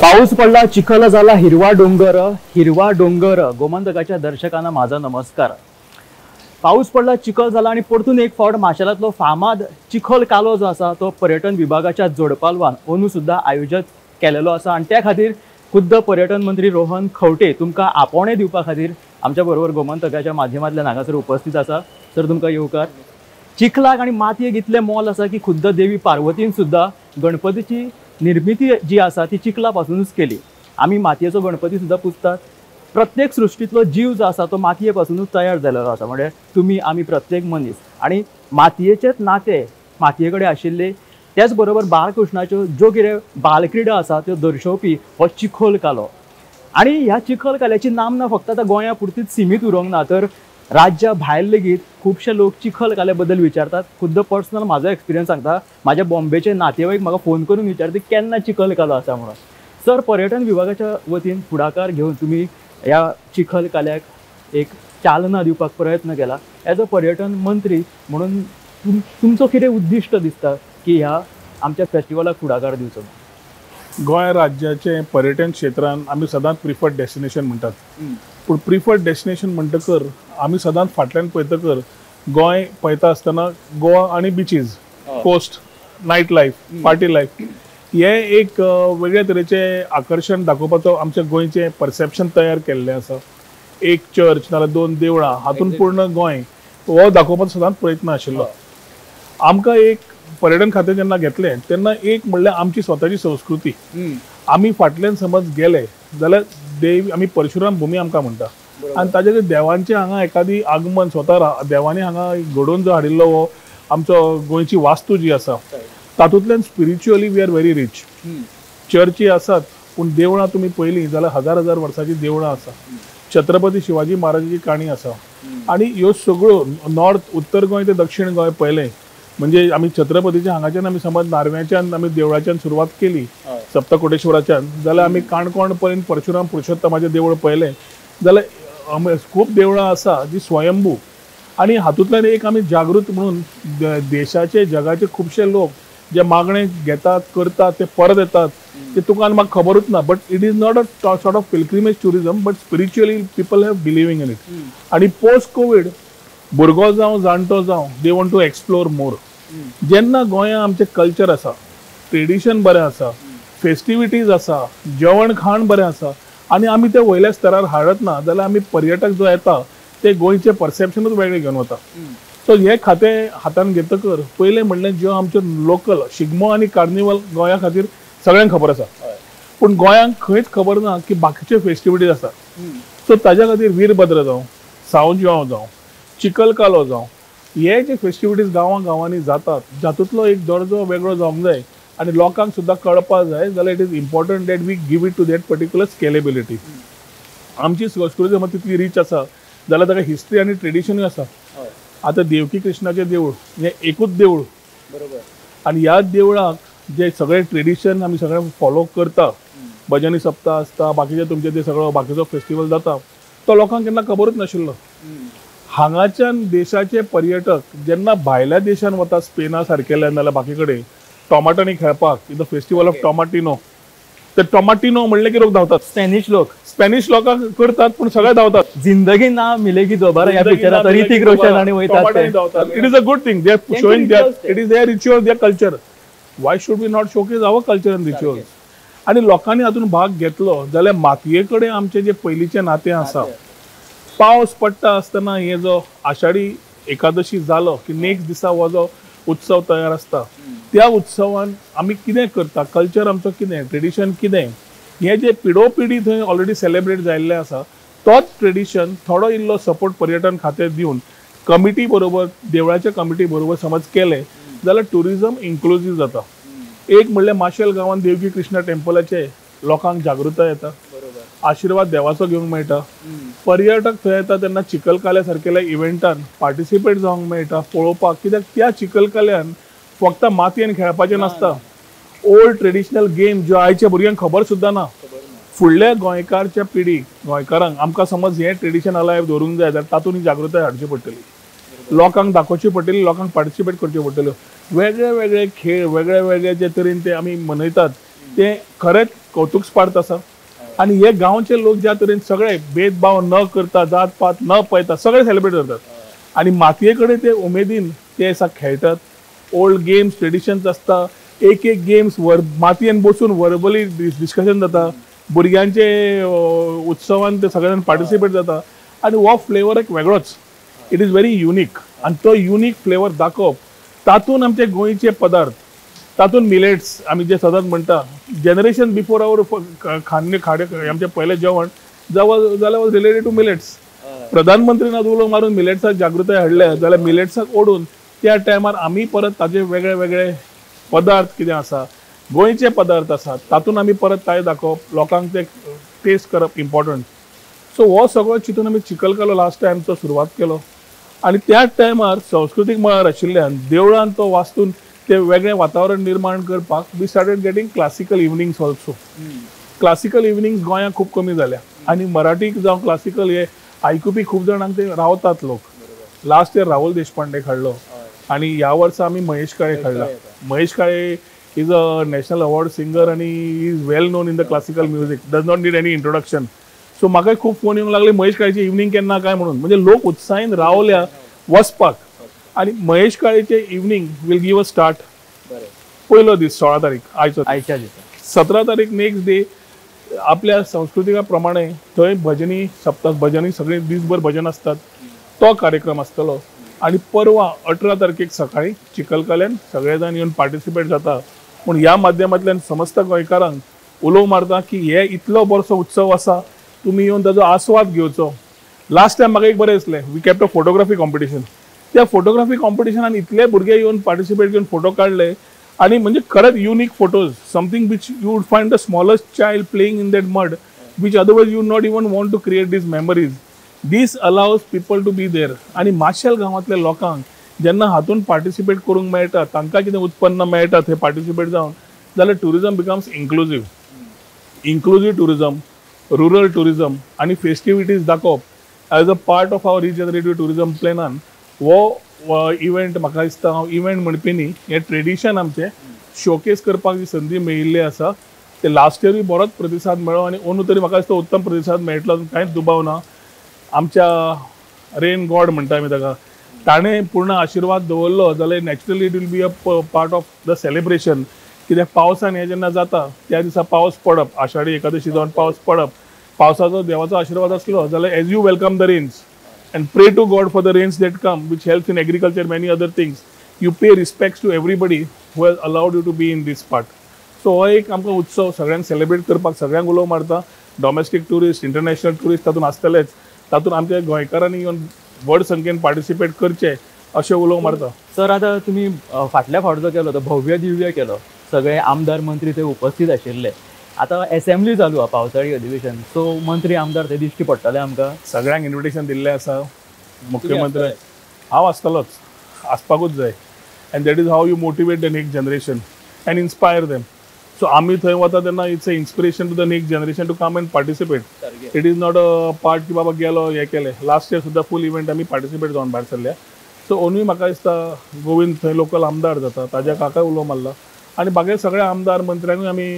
पाऊस पडला, चिखल झाला, हिरवा डोंगर, हिरवा डोंगर। गोमंतकाच्या दर्शकांना माझा नमस्कार। पाऊस पडला, चिखल झाला आणि परतून एक फावट माशेलांतलो फामाद चिखल कालो जो आसा तो पर्यटन विभागाच्या जोडपालवान अंदू सुद्दां आयोजीत केलेलो आसा आणि त्या खातीर खुद्द पर्यटन मंत्री रोहन खंवटे तुमकां आपोवणें दिवपा खातीर आमच्या बरोबर गोमंतकाच्या माध्यमांतल्यान हांगासर उपस्थित आसा। सर, तुमकां येवकार। चिखलाक आनी मातयेक इतलें मोल आसा की खुद्द देवी पार्वतीन सुद्दां गणपतीची निर्मिती जी आसा ती चिखला पासूनच केली। आमी मातयेचो गणपती सुद्दां पुजतात। प्रत्येक सृश्टींतलो जीव जो आसा तो मातये पासूनच तयार जाल्लो आसा, म्हणजे तुमी आमी प्रत्येक मनीस आनी मातयेचेच नातें मातये कडेन आशिल्ले। त्याच बरोबर बाळकृष्णाच्यो ज्यो कितें बालक्रिडा आसा त्यो दर्शोवपी हो चिखल कालो। आनी ह्या चिखल काल्याची नामना फक्त आतां गोंया पुरतीच सिमीत उरूंक ना, तर राज्या भायर लेगीत खुबशे लोक चिखल काल्या बद्दल विचारतात। खुद्द पर्सनल म्हाजो एक्सपिरियन्स सांगता, म्हाज्या बॉम्बेचे नातेवाईक म्हाका फोन करून विचारता केन्ना चिखल कालो आसा म्हणून। सर, पर्यटन विभागाच्या वतीन फुडाकार घेवन तुमी ह्या चिखल काल्याक एक चालना दिवपाक प्रयत्न केला। एज अ पर्यटन मंत्री म्हणून तुमचो कितें उद्दिश्ट दिसता की ह्या आमच्या फेस्टिवलाक फुडाकार दिवचो? गोंय राज्याचे पर्यटन क्षेत्रान आमी सदांच प्रिफर्ड डेस्टिनेशन म्हणटात, पूण प्रिफर्ड डेस्टिनेशन म्हणटकर आमी सदांच फाटल्यान पळयतकर गोंय पळयता आसतना गोवा आनी beaches, coast, night life, party life हे एक वेगळे तरेचे आकर्शण दाखोवपाचो आमच्या गोंयचें परसेप्शन तयार केल्लें आसा। एक चर्च नाल्यार दोन देवळां हातून पूर्ण गोंय हो दाखोवपाचो सदांच प्रयत्न आशिल्लो। आमकां एक पर्यटन खातें जेन्ना घेतलें तेन्ना एक म्हणल्यार आमची स्वताची संस्कृती, आमी फाटल्यान समज गेले जाल्यार देव आमी परशुराम भूमी आमकां म्हणटा आनी ताजे खातीर देवांचें हांगा एखादी आगमन स्वता देवांनी हांगा घडोवन जो हाडिल्लो हो आमचो गोंयची वास्तू जी आसा तातूंतल्यान spiritually we are very rich. चर्ची आसात पूण देवळां तुमी पळयलीं जाल्यार हजार हजार वर्सांची देवळां आसा। छत्रपती शिवाजी महाराजाची काणी आसा आनी ह्यो सगळ्यो नॉर्थ उत्तर गोंय ते दक्षिण गोंय पळयलें म्हणजे आमी छत्रपतीच्या हांगाच्यान आमी समज नार्व्याच्यान आमी देवळाच्यान सुरवात केली सप्तकोटेश्वराच्यान जाल्यार आमी काणकोण पर्यंत परशुराम पुरुषोत्तमाचें देवूळ पळयलें जाल्यार खूब देवळां आसा जी स्वयंभू आनी हातूंतल्यान एक आमी जागृत म्हणून देशाचे जगाचे खुबशे लोक जे मागणे घेतात करतात ते परत येतात ते तुका आनी म्हाका खबरूच ना, but it is not a sort of pilgrimage tourism but spiritually people have believing in it. आनी पोस्ट कोवीड भुरगो जावं जाणटो जावं they want to explore more. जेन्ना गोंया आमचें कल्चर आसा, ट्रेडिशन बरें आसा, फेस्टिविटीज आसा, जेवण खाण बरें आसा आनी आमी ते वयल्या स्तरार हाडत ना जाल्यार आमी पर्यटक जो येता ते गोंयचें परसेप्शनूच वेगळें घेवन वता। सो हे खातें हातान घेतकर पयलें म्हणल्यार ज्यो आमच्यो लोकल शिगमो आनी कार्निवल गोंया खातीर सगळ्यांक खबर आसा, पूण गोंयांक खंयच खबर ना की बाकीच्यो फेस्टिविटीज आसा। सो ताज्या खातीर वीरभद्र जावं, सावंत जुआंव जावं, चिखल कालो जावं, हे जे फेस्टिविटीज गांवां गांवांनी जातात जातूंतलो एक दर्जो वेगळो जावंक जाय आनी लोकांक सुद्दां कळपाक जाय जाल्यार it is important that we give it to that particular scalability. आमची संस्कृती समज तितली रीच आसा जाल्यार ताका हिस्ट्री आनी ट्रेडिशनूय आसा। आतां देवकी कृष्णाचें देवूळ हें एकूच देवूळ बरोबर आनी ह्या देवळाक जे सगळे ट्रेडिशन आमी सगळे फॉलो करता, भजनी सप्ताह आसता, बाकीचे तुमचे ते सगळो बाकीचो फेस्टिवल जाता तो लोकांक केन्ना खबरूच नाशिल्लो। हांगाच्यान देशाचे पर्यटक जेन्ना भायल्या देशान वता स्पेना सारकेल्या नाल्यार बाकी कडेन टोमाटांनी खेळपाक, in the festival of Tomatino, ते टोमाटिनो म्हणले की लोक धांवतात, स्पॅनिश लोक, स्पॅनिश लोकांक करतात पूण सगळे धांवतात। जिंदगी ना मिलेगी दोबारा ह्या पिक्चरात ऋतिक रोशन आनी वयतात। It is a good thing, they are showing their, it is their ritual, their culture. Why should we not showcase our culture and rituals? आनी लोकांनी हातूंत भाग घेतलो जाल्यार मातये कडेन आमचें जें पयलींचें नातें आसा, पावस पडटा आसतना हे जो आषाढी एकादशी जालो की नेक्स्ट दिसा हो जो उत्सव तयार आसता त्या उत्सवान आमी कितें करता, कल्चर आमचो कितें, ट्रेडिशन कितें, हें जें पिढोपिढी थंय ऑलरेडी सेलेब्रेट जाल्लें आसा तोच ट्रेडिशन थोडो इल्लो सपोर्ट पर्यटन खातें दिवन कमिटी बरोबर, देवळाच्या कमिटी बरोबर समज केलें जाल्यार ट्युरिजम इन्क्लुजीव जाता। एक म्हणल्यार माशेल गांवांत देवकी कृष्णा टेम्पलाचे लोकांक जागृताय येता, आशिर्वाद देवाचो घेवंक मेळटा, पर्यटक थंय येता तेन्ना चिखलकाल्या सारकेल्या इव्हेंटान पार्टिसिपेट जावंक मेळटा पळोवपाक, कित्याक त्या चिखलकाल्यान फक्त मातयेन खेळपाचें नासता, ओल्ड ट्रेडिशनल गेम ज्यो आयच्या भुरग्यांक खबर सुद्दां ना। फुडल्या गोंयकारच्या पिढीक, गोंयकारांक आमकां समज हें ट्रेडिशन अलायव दवरूंक जाय जाल्यार तातूंत ही जागृताय हाडची पडटली, लोकांक दाखोवची पडटली, लोकांक पार्टिसिपेट करच्यो पडटल्यो। वेगळे वेगळे खेळ वेगळे वेगळे जे तरेन ते आमी मनयतात तें खरेंच कौतुक आसा. आनी हे गांवचे लोक ज्या तरेन सगळे भेदभाव न करता, जात पात न पळयता सगळे सेलिब्रेट करतात आनी मातये कडेन ते उमेदीन ते दिसा खेळटात. ओल्ड गेम्स ट्रेडिशन्स आसता, एक एक गेम्स वर मातयेन बसून वर्बली डिस्कशन जाता, भुरग्यांचे उत्सवान ते सगळे जाण पार्टिसिपेट जाता आनी हो फ्लेवर एक वेगळोच, it is very unique. आनी तो युनीक फ्लेवर दाखोवप, तातूंत आमचे गोंयचे पदार्थ, तातूंत मिलेट्स आमी जे सदांच म्हणटा, जनरेशन बिफोर our खान्ने खाडे आमचें पयलें जेवण जाल्यार वॉज रिलेटेड टू मिलेट्स. प्रधानमंत्रीन आज उलो मारून मिलेट्साक जागृताय हाडल्या जाल्यार मिलेट्साक ओडून त्या टायमार आमी परत ताजे वेगळे वेगळे पदार्थ कितें आसा, गोंयचे पदार्थ आसात, तातूंत आमी परत ताजे दाखोवप, लोकांक ते टेस्ट करप इम्पॉर्टंट. सो हो सगळो चिंतून आमी चिखलकालो लास्ट टायमचो सुरवात केलो आनी त्याच टायमार संस्कृतीक मळार आशिल्ल्यान देवळान तो वास्तून ते वेगळें वातावरण निर्माण करपाक we started getting classical evenings also. Classical evenings गोंयांत खूब कमी जाल्या आनी मराठी जावं क्लासिकल हे आयकुपी खूब जाणांक ते रावतात लोक. लास्ट इयर राहुल देशपांडे हाडलो आनी ह्या वर्सा आमी महेश काळे हाडला. Mahesh Kale is a national award singer आनी is well known in the classical music, does not need any introduction. So म्हाका खूब फोन येवंक लागले महेश काळेची इवनींग केन्ना काय म्हणून, म्हणजे लोक उत्साहीन रावल्या वचपाक. आनी Mahesh काळेचे evening will give a start पयलो दीस 16 तारीख आयचो, आयच्या दिसा 17 तारीख नेक्स्ट डे आपल्या संस्कृतिका प्रमाणे थंय भजनी सप्तक भजनी सगळे दीसभर भजन आसतात, तो कार्यक्रम आसतलो. आनी परवा 18 तारखेक सकाळी चिखलकाल्यान सगळे जाण येवन पार्टिसिपेट जाता. पूण ह्या माध्यमांतल्यान समस्त गोंयकारांक उलोव मारता की हे इतलो बरो उत्सव आसा, तुमी येवन ताजो आस्वाद घेवचो. लास्ट टायम म्हाका एक बरें दिसलें, we kept a photography competition. त्या फोटोग्राफी कॉम्पिटिशनान इतले भुरगे येवन पार्टिसिपेट घेवन फोटो काडले आनी म्हणजे खरेंच unique photos, something which you would find the smallest child playing in that mud, which otherwise you not even want to create these memories. This allows people to be there. आनी माशेल गांवांतल्या लोकांक जेन्ना हातून participate करूंक मेळटा, तांकां कितें उत्पन्न मेळटा थंय पार्टिसिपेट जावन, जाल्यार tourism becomes inclusive. Inclusive tourism, rural tourism आनी फेस्टिविटीज दाखोवप as a part of our regenerative tourism प्लॅनान हो इव्हेंट म्हाका दिसता हांव इव्हेंट म्हणपी न्ही, हें ट्रेडिशन आमचें शोकेस करपाक जी संदी मेळिल्ली आसा ते लास्ट इयरूय बरोच प्रतिसाद मेळ्ळो आनी अंदू तरी म्हाका दिसता उत्तम प्रतिसाद मेळटलो, कांयच दुबाव ना. आमच्या रेन गॉड म्हणटा आमी ताका, ताणें पूर्ण आशिर्वाद दवरलो जाल्यार naturally it will be a part of the celebration. कित्याक पावसान हें जेन्ना जाता त्या दिसा पावस पडप, आषाढी एकादशी जावन पावस पडप, पावसाचो देवाचो आशिर्वाद आसलो जाल्यार as you welcome the rains and pray to God for the rains that come, which helps in agriculture, many other things. You pay respects to everybody who has allowed you to be in this part. So हो एक आमकां उत्सव सगळ्यांक celebrate करपाक सगळ्यांक उलो मारता. Domestic tourist, international tourist तातूंत आसतलेच, तातूंत आमच्या गोंयकारांनी येवन व्हड संख्येन पार्टिसिपेट करचे अशें उलो मारता. सर, आतां तुमी फाटल्या फावट जो केलो तो भव्य दिव्य केलो, सगळे आमदार मंत्री थंय उपस्थित आशिल्ले. आतां एसेंब्ली चालू आहा, पावसाळी अधिवेशन, सो मंत्री आमदार ते दिश्टी पडटले आमकां. सगळ्यांक इन्विटेशन दिल्लें आसा, मुख्यमंत्री हांव आसतलोच, आसपाकूच जाय. And that is how you motivate the next generation and inspire them. So आमी थंय वता तेन्ना it's a inspiration to the next generation to come and participate. It is not a part की बाबा गेलो हें केलें. लास्ट इयर सुद्दां फूल इव्हेंट आमी पार्टिसिपेट जावन भायर सरल्या. सो ओनूय म्हाका दिसता गोविंद थंय लोकल आमदार जाता, ताज्या काकाय उलो मारला आनी बाकी सगळ्या आमदार मंत्र्यांकूय आमी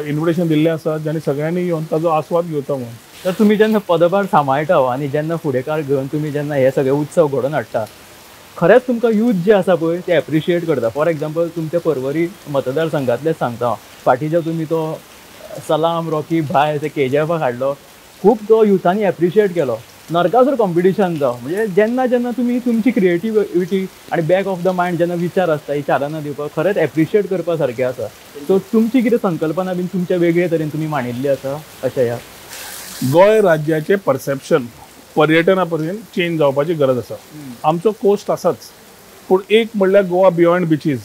इन्विटेशन दिल्लें आसा, ज्यांनी सगळ्यांनी येवन ताजो आस्वाद घेवचो म्हणून. तर तुमी जेन्ना पदभार सांबाळटा आनी जेन्ना फुडेकार घेवन तुमी जेन्ना हे सगळे उत्सव घडोवन हाडटा, खरेंच तुमकां यूथ जे आसा पळय ते एप्रिशिएट करता. फॉर एग्जाम्पल तुमच्या पर्वरी मतदारसंघांतलेच सांगता हांव, फाटीं जो तुमी तो सलाम रॉकी भाय ते केजीएफाक हाडलो, खूब तो युथांनी एप्रिशिएट केलो. नरकासूर कॉम्पिटिशन जावं, म्हणजे जेन्ना जेन्ना तुमी तुमची क्रिएटिविटी आनी बॅक ऑफ the mind जेन्ना विचार आसता ही चालना दिवपाक खरेंच एप्रिशिएट करपा सारकें आसा. सो तुमची कितें संकल्पना बीन तुमच्या वेगळे तरेन तुमी मांडिल्ली आसा अशें ह्या गोंय राज्याचें परसेप्शन पर्यटना पर्यंत चेंज जावपाची गरज आसा. आमचो कोस्ट आसाच, पूण एक म्हणल्यार गोवा बियॉन्ड बिचीज,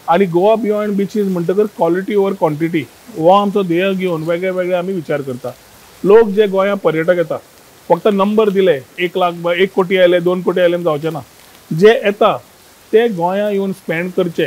आनी गोवा बियॉन्ड बिचीज म्हणटकर क्वॉलिटी ओवर क्वॉन्टिटी हो आमचो ध्येय घेवन वेगळे वेगळे आमी विचार करता. लोक जे गोंया पर्यटक येता फक्त नंबर दिले 1 लाख 1 कोटी आयले 2 कोटी आयले जावचे ना, जे येता ते गोंया येवन स्पेंड करचे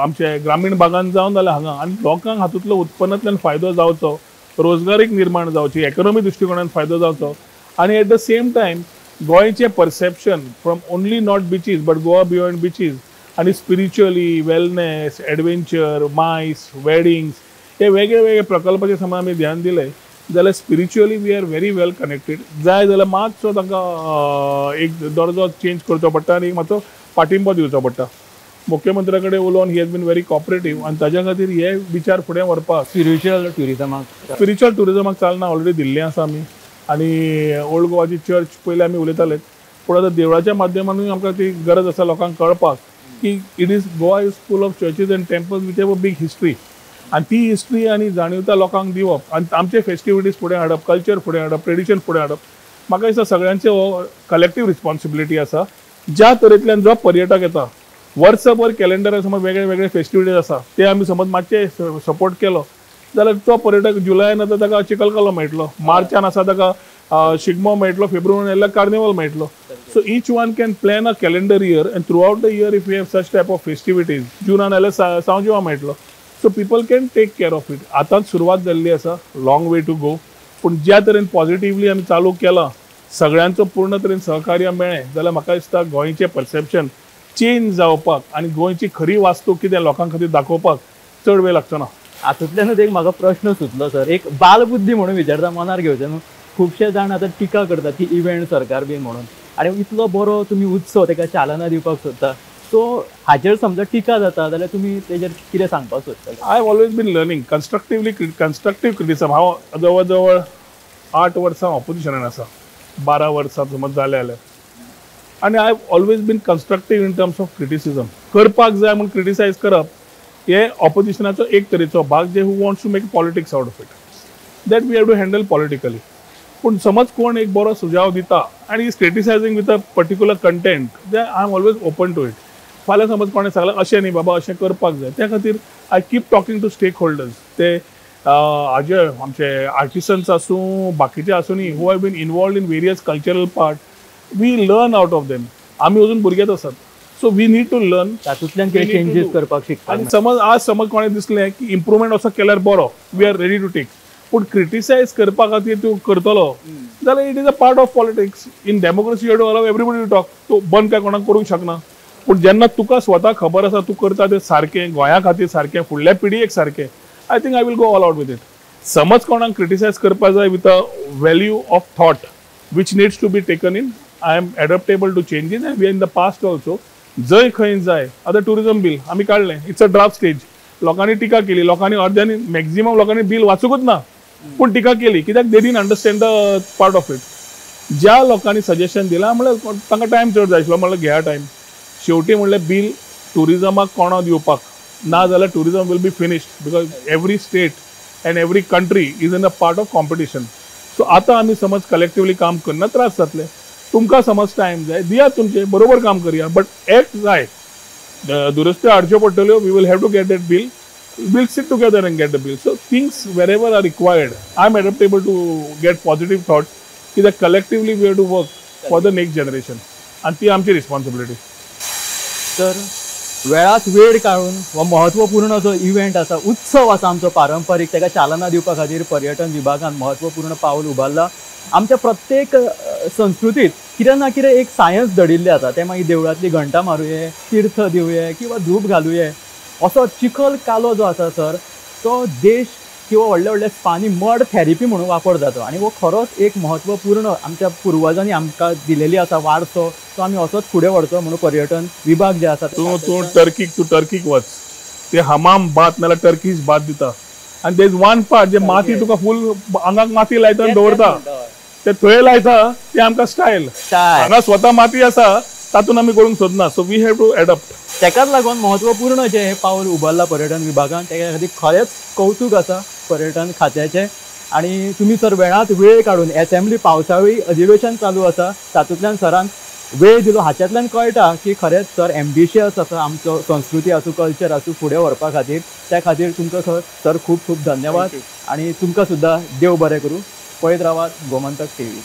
आमचे ग्रामीण भागान जावन जाल्यार हांगा, आनी लोकांक हातूंतलो उत्पन्नांतल्यान फायदो जावचो, रोजगारीक निर्माण जावची, इकॉनॉमी दृश्टिकोणान फायदो जावचो. आनी एट the same time गोंयचें perception from only not beaches but Goa beyond beaches आनी spiritually wellness, adventure, MICE, weddings हे वेगळे वेगळे प्रकल्पाचे समज आमी ध्यान दिलें जाल्यार spiritually we are very well connected. जाय जाल्यार मातसो तांकां एक दर्जो चेंज करचो पडटा आनी एक मातसो पाठिंबो दिवचो पडटा. मुख्यमंत्र्या कडेन उलोवन he has been very cooperative आनी ताज्या खातीर हे विचार फुडें व्हरपाक स्पिरिच्युअल ट्युरिजमाक, स्पिरिच्युअल ट्युरिजमाक चालना ऑलरेडी दिल्ली आसा आमी. आनी ओल्ड गोवाची चर्च पयलीं आमी उलयताले, पूण आतां देवळाच्या माध्यमानूय आमकां ती गरज आसा लोकांक कळपाक की it is Goa is full of churches and temples which have a big history. आनी ती हिस्ट्री आनी जाणीवता लोकांक दिवप आनी आमचे फेस्टिविटीज फुडें हाडप, कल्चर फुडें हाडप, ट्रेडिशन फुडें हाडप, म्हाका दिसता सगळ्यांचे हो कलेक्टीव रिस्पॉन्सिबिलिटी आसा. ज्या तरेंतल्यान जो पर्यटक येता वर्सभर कॅलेंडरार समज वेगळे वेगळे फेस्टिविटीज आसा ते आमी समज मातशे सपोर्ट केलो जाल्यार तो पर्यटक जुलयान आतां ताका चिखलकालो मेळटलो, मार्चान आसा ताका शिगमो मेळटलो, फेब्रुवारीन आयल्यार कार्निवल मेळटलो. So each one can plan a calendar year and throughout the year if you have such type of festivities, जुनान आयल्यार सांवजुआ मेळटलो. So people can take care of it. आतांच सुरवात जाल्ली आसा, लाँग वे टू गो, पूण ज्या तरेन पॉझिटिवली आमी चालू केलां, सगळ्यांचो पूर्ण तरेन सहकार्य मेळ्ळें जाल्यार म्हाका दिसता गोंयचें परसेप्शन चेंज जावपाक आनी गोंयची खरी वास्तू कितें लोकां खातीर दाखोवपाक चड वेळ लागचो ना. हातूंतल्यानूच एक म्हाका प्रश्न सुचलो सर, एक बालबुद्धी म्हणून विचारता, मनार घेवचें न्हू. खुबशे जाण आतां टिका करतात की इव्हेंट सरकार बी म्हणून, आनी इतलो बरो तुमी उत्सव ताका चालना दिवपाक सोदता, सो हाचेर समजा टिका जाता जाल्यार तुमी तेजेर कितें सांगपाक सोदता? I have always been learning constructively, constructive criticism. हांव जवळ जवळ 8 वर्सां ऑपोजिशनान आसा, 12 वर्सां समज जालें जाल्यार, आनी I have always been constructive in terms of criticism. करपाक जाय म्हूण क्रिटिसायज करप हे ऑपोजिशनाचो एक तरेचो भाग, जे who wants to make politics out of it, that we have to handle politically. पूण समज कोण एक बरो सुझाव दिता आनी is criticising with a particular content, that I am always open to it. फाल्यां समज कोणें सांगलें अशें न्ही बाबा अशें करपाक जाय, त्या खातीर I keep talking to stakeholders. ते हाजे आमचे आर्टिसन्स आसूं, बाकीचे आसूं न्ही, who have been involved in various cultural part, we learn out of them. आमी अजून भुरगेच आसात, so we need to learn, तातूंतल्यान कितें चेंजीस करपाक शिकता. आनी समज आज समज कोणें दिसलें की इम्प्रुवमेंट असो केल्यार बरो, we are ready to take. पूण क्रिटिसायज करपा खातीर तूं करतलो जाल्यार it is a part of politics. In democracy you to allow everybody to talk. तूं बंद काय कोणाक करूंक शकना. पूण जेन्ना तुका स्वता खबर आसा तूं करता तें सारकें, गोंया खातीर सारकें, फुडल्या पिढयेक सारकें, I think I will go all out with it. समज कोणाक क्रिटिसायज करपा जाय with a value of thought which needs to be taken in, I am adaptable to changes and we in the past also. जंय खंय जाय, आतां tourism bill आमी काडलें, it's a draft stage, लोकांनी टिका केली, लोकांनी अर्द्यांनी मॅक्झिमम लोकांनी बील वाचूंकच ना, पूण टिका केली कित्याक they didn't understand the part of it. ज्या लोकांनी सजेशन दिलां म्हणल्यार तांकां टायम चड जाय आशिल्लो, म्हणल्यार घेया टायम. शेवटी म्हणल्यार बील ट्युरिजमाक कोणो दिवपाक ना जाल्यार tourism will be finished, because every state and every country is in a part of competition. So आतां आमी समज कलेक्टिवली काम करना त्रास जातले. तुमकां समज टायम जाय, दियात तुमचे बरोबर काम करया, बट एक्ट जाय, दुरुस्त्यो हाडच्यो पडटल्यो. We will have to get that bill, we'll sit together and get the bill. So things wherever are required, I am adaptable to get positive thoughts कित्याक collectively we have to work for the next generation आनी ती आमची responsibility. तर वेळात वेळ काडून हो महत्वपूर्ण जो इव्हेंट आसा, उत्सव आसा आमचो पारंपारीक, ताका चालना दिवपा खातीर पर्यटन विभागान महत्वपूर्ण पावल उबारलां. आमच्या प्रत्येक संस्कृतीत कितें ना कितें एक सायन्स दडिल्लें आसा, तें मागीर देवळांतली घंटा मारुये, तीर्थ दिवये किंवा धूप घालुये. असो चिखल कालो जो आसा सर, तो देश किंवा व्हडले व्हडले स्पानी मड थेरपी म्हणून वापर जाता आनी हो खरोच एक महत्वपूर्ण आमच्या पुर्वजांनी आमकां दिलेली आसा वारसो, तो आमी असोच फुडें व्हरचो म्हणून पर्यटन विभाग जे आसा. तूं तूं टर्कीक, तूं टर्कीक वच, ते हमाम बात नाल्यार टर्कीश बात दिता आनी there is one part जे माती तुका फूल आंगाक माती लायता आनी दवरता, ते थंय लायता, ते आमकां स्टायल. हांगा स्वता माती आसा तातूंत आमी करूंक सोदना, so we have to adapt. ताकाच लागून महत्वपूर्ण जे हे पावल उबारलां पर्यटन विभागान, तेच्या खातीर खरेंच कौतूक आसा पर्यटन खात्याचें. आनी तुमी सर वेळांत वेळ काडून एसेंब्ली पावसाळी अधिवेशन चालू आसा तातूंतल्यान सरान वेळ दिलो, हाच्यातल्यान कळटा की खरेंच सर एम्बिशियस आसा आमचो संस्कृती आसूं कल्चर आसूं फुडें व्हरपा खातीर. त्या खातीर तुमकां सर खूब खूब धन्यवाद आनी तुमकां सुद्दां देव बरें करूं. पळयत रावात गोमंतक टीव्ही.